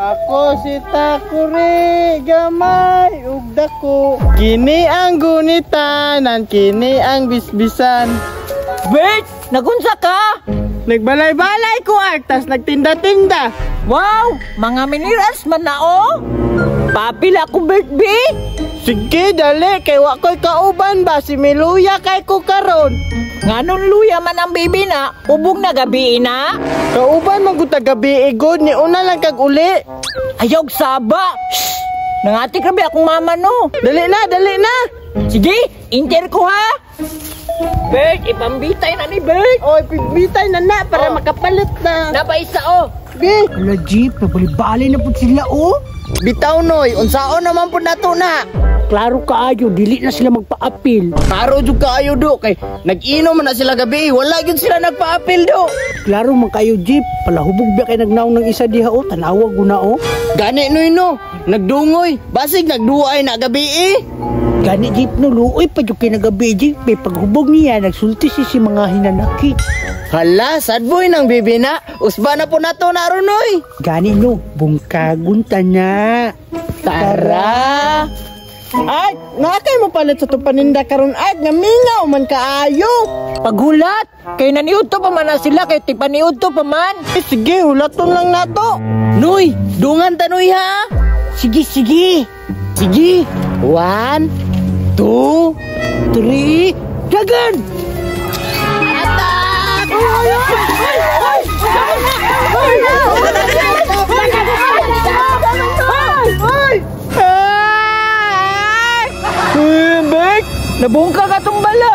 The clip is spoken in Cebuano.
Ako si Takuri, gamay ug dako. Kini ang gunitanan, kini ang bisbisan. Bert, nagunsa ka? Nagbalay-balay ko ag, tas nagtinda-tinda. Wow, mga minerals man na oh. Papila ko, Bert B. Sige, dali, kay wa ko'y kauban ba, si Miluya kay ko karon. Nganong luya man ang bibi na, ubog na gabi na. Kauban man gud gabi igod ni una lang kag uli. Ayaw saba. Shh! Nangati grabe akong mama no. Dali na, dali na. Sige, inter ko ha. Bert, ipambitay na ni Bert. Oy, bitay na na para Oh. makapalit na. Napaisa oh. Bi, Ala, Jeep, nabalibali na po sila, oh. Bitaw noy, unsaon naman pud nato na. Klaro kaayo, dili na sila magpa-apil. Klaro jud kaayo do kay nag-inom man na sila gabi, wala gyud sila nagpa-apil do. Klaro man kayo, Jeep. Palahubog ba kay nagnaong ng isa diha, oh. Tanawa guna, oh. Gani noy no, nagdungoy, basig nagduay na gabi eh. Gani, Jeep, no, luoy pa jud kay nagabi, Jeep. May paghubog niya, nagsulti si mga hinanakit. Hala, sad boy nang bibi na. Usba na po nato na aron noy. Gani, no, bungkagon ta na. Tara. Ay, nakay mo palit sa itong paninda karon ay nga mingaw man kaayo. Paghulat, kay naniudto pa man na sila, kay tipaniudto pa man. Eh, sige, hulaton lang nato. Noy, dungan tanoy ha. Sige, sige. Sige. One, two, Three, dagan! Ay! Uy, Bert, nabungka ka tong balay.